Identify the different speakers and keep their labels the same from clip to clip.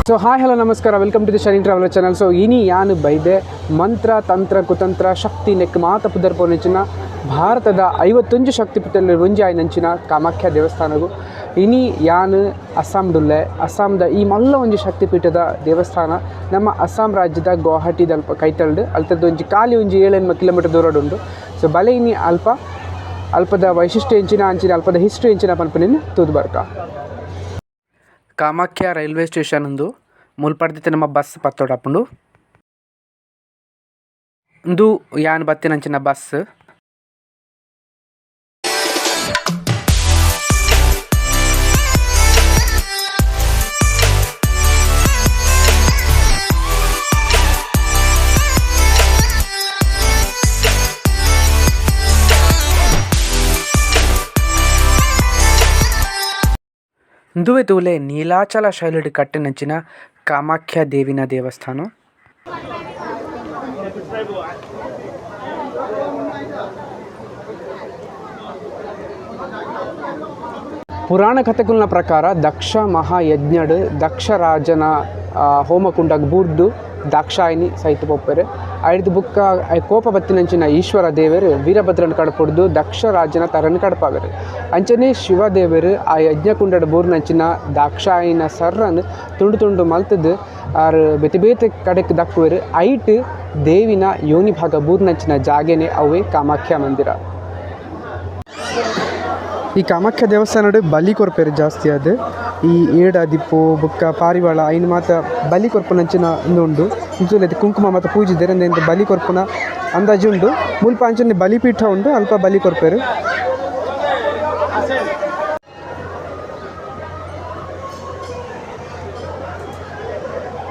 Speaker 1: ಸೊ hi, hello, ನಮಸ್ಕಾರ. Welcome to the Shine Traveller channel. So ಇನಿ ಯಾನ್ ಬೈದೆ ಮಂತ್ರ, ತಂತ್ರ, ಕುತಂತ್ರ, ಶಕ್ತಿ ನೆಕ್ ಮಾತ ಪುದರ್ ಪೋನಿಂಚಿನ ಭಾರತದ 51 ಶಕ್ತಿ ಪೀಠ ಒಂಜಿ ಆಯಿನಂಚಿನ ಕಾಮಾಖ್ಯ ದೇವಸ್ಥಾನಗು. ಇನಿ ಯಾನ್ ಅಸ್ಸಾಂಡುಲ್ಲೆ. ಅಸ್ಸಾಂದ ಈ ಮಲ್ಲ ಒಂಜಿ ಶಕ್ತಿಪೀಠದ ದೇವಸ್ಥಾನ ನಮ್ಮ ಅಸ್ಸಾಂ ರಾಜ್ಯದ ಗುವಾಹಟಿದಲ್ಪ ಕೈತಲ್ಡ್, ಅಲ್ತದ್ದು ಒಂಜಿ ಖಾಲಿ ಒಂಜಿ 7-8 ಕಿಲೋಮೀಟರ್ ದೂರಡುಂಡು. ಸೊ ಬಲೆ ಇನಿ ಅಲ್ಪ ಅಲ್ಪದ ವೈಶಿಷ್ಟ್ಯ ಎಂಚಿನ, ಅಂಚಿನ ಅಲ್ಪದ ಹಿಸ್ಟ್ರಿ ಎಂಚಿನ ಪನ್ಪಿನ ತೂದು ಬರ್ಕ. ಕಾಮಾಖ್ಯ ರೈಲ್ವೆ ಸ್ಟೇಷನ್ ಉಂದು. ಮುಲ್ಪಡ್ದಿತ್ತೆ ನಮ್ಮ ಬಸ್ ಪತ್ತೊಡಾಪುಂಡು. ಉಂದು ಯಾನ್ ಬತ್ತಿನಂಚಿನ ಬಸ್. ಉಂದುವೆ ತೂಲೆ, ನೀಲಾಚಲ ಶೈಲಿಡ್ ಕಟ್ಟಿನಂಚಿನ ಕಾಮಾಖ್ಯ ದೇವಿನ ದೇವಸ್ಥಾನ. ಪುರಾಣ ಕಥೆಕುಲ್ನ ಪ್ರಕಾರ ದಕ್ಷ ಮಹಾಯಜ್ಞಡ್ ದಕ್ಷ ರಾಜನ ಹೋಮಕುಂಡಗ್ ಬೂರ್ದು ದಾಕ್ಷಾಯಿನಿ ಸೈತ್ ಪೋಪೆರ್. ಐಡ್ದ್ ಬುಕ್ಕ ಕೋಪ ಬತ್ತಿನಂಚಿನ ಈಶ್ವರ ದೇವೆರ್ ವೀರಭದ್ರನ ಕಡಪುಡ್ದು ದಕ್ಷ ರಾಜನ ತರನ್ ಕಡಪಾವೆರ್. ಅಂಚನೆ ಶಿವ ದೇವೆರ್ ಆ ಯಜ್ಞಕುಂಡಡ್ ಬೂರ್ನಂಚಿನ ದಾಕ್ಷಾಯಿನ ಸರ್ರನ್ ತುಂಡು ತುಂಡು ಮಲ್ತುದು ಆರ್ ಬೇತೆ ಬೇತೆ ಕಡೆಕ್ ದಕ್ಕುವೆರ್. ಐಟ್ ದೇವಿನ ಯೋನಿ ಭಾಗ ಬೂರ್ನಂಚಿನ ಜಾಗೆನೆ ಅವೆ ಕಾಮಾಖ್ಯ ಮಂದಿರ. ಈ ಕಾಮಾಖ್ಯ ದೇವಸ್ಥಾನಡ್ ಬಲಿ ಕೊರ್ಪೆರ್ ಜಾಸ್ತಿ ಆದ್. ಈ ಏಡಾದಿಪ್ಪು ಬುಕ್ಕ ಪಾರಿವಾಳ ಐನ್ ಮಾತ ಬಲಿ ಕೊರ್ಪುನಂಚಿನ ಉಂದು ಉಂಡು. ಇಂಚ ಕುಂಕುಮ ಮಾತ ಪೂಜಿದೆರ್. ಇಂದೆನ್ ಬಲಿ ಕೊರ್ಪುನ ಅಂದಾಜು ಉಂಡು. ಮುಲ್ಪ ಅಂಚನೆ ಬಲಿಪೀಠ ಉಂಡು, ಅಲ್ಪ ಬಲಿ ಕೊರ್ಪೆರ್.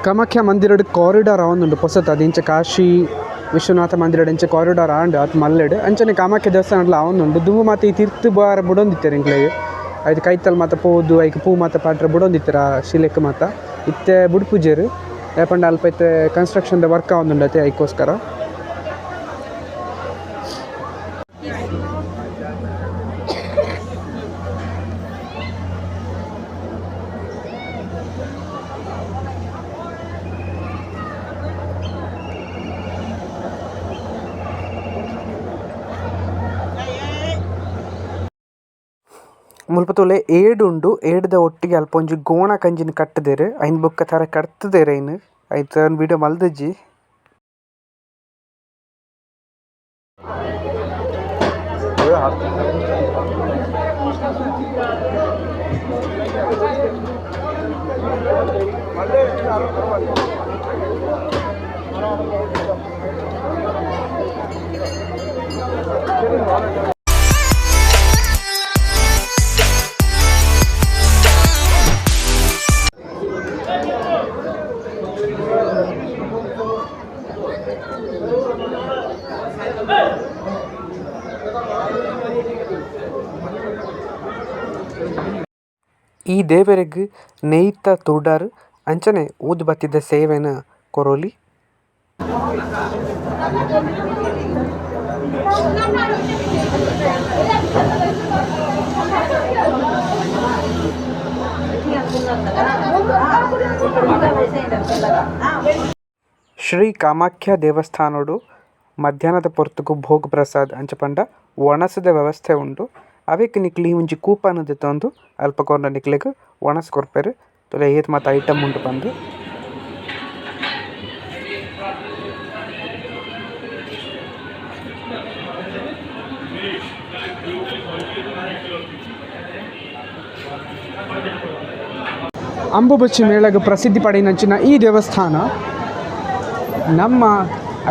Speaker 1: ಕಾಮಾಖ್ಯ ಮಂದಿರಡ್ ಕಾರಿಡಾರ್ ಆವೊಂದುಂಡು ಪೊಸತ್. ಅದು ಇಂಚ ಕಾಶಿ ವಿಶ್ವನಾಥ ಮಂದಿರಡ್ ಇಂಚ ಕಾರಿಡಾರ್ ಆಂಡ್ ಅತ್ ಮಲ್ಲೆಡ್, ಅಂಚನೆ ಕಾಮಾಖ್ಯ ದೇವಸ್ಥಾನಡ್ಲ ಆವೊಂದುಂಡು. ದುಂಬು ಮಾತ ಈ ತಿರ್ತ್ ಬಾರ ಬುಡೊಂದಿತ್ತೆರ್ ಎಂಕ್ಲೆಗ್. ಐತ ಕೈತಲ್ ಮಾತ ಪೋದು ಐಕ್ ಪೂ ಮಾತ ಪಾಡ್ರೆ ಬುಡೊಂದಿತ್ತೆರ್ ಆ ಶಿಲೆಕ್ ಮಾತ. ಇತ್ತೆ ಬುಡ್ಪುಜೆರ್, ದಾಯೆ ಪಂಡ ಅಲ್ಪ ಇತ್ತೆ ಕನ್ಸ್ಟ್ರಕ್ಷನ್ ದ ವರ್ಕ್ ಆವೊಂದುಂಡು ಅತೆ, ಐಕೋಸ್ಕರ. ಮುಲ್ಪ ತೂಲೆ, ಏಡ್ ಉಂಡು. ಏಡ್ದ ಒಟ್ಟಿಗೆ ಅಲ್ಪ ಒಂಜಿ ಗೋಣ ಕಂಜಿನ್ ಕಟ್ಟುದೆರ್. ಐನ್ ಬೊಕ್ಕ ತರೆ ಕಡ್ತುದೆರ್ ಐನ್. ಐತ ವೀಡಿಯೋ ಮಲ್ದಿಜಿ. ಈ ದೇವೆರೆಗ್ ನೆಯಿತ ತುಡರ್ ಅಂಚನೆ ಊದುಬತ್ತಿದ ಸೇವೆನ್ ಕೊರೊಲಿ. ಶ್ರೀ ಕಾಮಾಖ್ಯ ದೇವಸ್ಥಾನೊಡು ಮಧ್ಯಾಹ್ನದ ಪೊರ್ತುಗು ಭೋಗ್ ಪ್ರಸಾದ್ ಅಂಚ ಪಂಡ ವನಸುದ ವ್ಯವಸ್ಥೆ ಉಂಡು. ಅವೆಕ್ ನಿಕ್ಲ್ ಈ ಒಂಜಿ ಕೂಪನ್ ದೆತೊಂದು ಅಲ್ಪ ಕೊರ್ಂಡ ನಿಕ್ಲೆಗ್ ವನಸ್ ಕೊರ್ಪೆರ್. ತೂಲೆ, ಏತ್ ಮಾತ ಐಟಮ್ ಉಂಡು ಪಂದ್. ಅಂಬುಬಚ್ಚಿ ಮೇಳಗ್ ಪ್ರಸಿದ್ಧಿ ಪಡೆಯಿನಂಚಿನ ಈ ದೇವಸ್ಥಾನ ನಮ್ಮ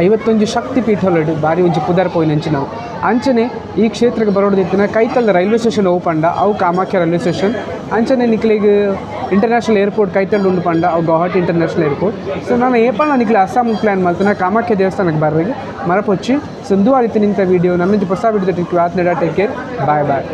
Speaker 1: 51 ಶಕ್ತಿ ಪೀಠೊಲೆಡ್ ಬಾರಿ ಒಂಜಿ ಪುದರ್ ಪೋಯಿನಂಚಿನವು. ಅಂಚನೆ ಈ ಕ್ಷೇತ್ರಗ್ ಬರೋಡ್ದಿತ್ತಿನ ಕೈತಲ್ದ ರೈಲ್ವೆ ಸ್ಟೇಷನ್ ಒವು ಪಂಡ ಅವು ಕಾಮಾಖ್ಯ ರೈಲ್ವೆ ಸ್ಟೇಷನ್. ಅಂಚನೆ ನಿಕ್ಲೆಗ್ ಇಂಟರ್ನ್ಯಾಷನಲ್ ಏರ್ಪೋರ್ಟ್ ಕೈತಲ್ ಉಂಡು ಪಂಡ ಅವು ಗುವಾಹಟಿ ಇಂಟರ್ನ್ಯಾಷನಲ್ ಏರ್ಪೋರ್ಟ್. ಸೊ ನಾನು ಏಪಲ ನಿಕ್ಲೆ ಅಸ್ಸಾಂ ಪ್ಲ್ಯಾನ್ ಮಲ್ತನ ಕಾಮಾಖ್ಯ ದೇವಸ್ಥಾನಕ್ಕೆ ಬರ್ರಿಗೆ ಮರಪೊಚ್ಚಿ. ಸೊ ಇಂದು ಆ ರೀತಿ ನಿಂತ ವೀಡಿಯೋ. ನನ್ನೊಂಜಿ ಹೊಸ video. Take care, bye bye.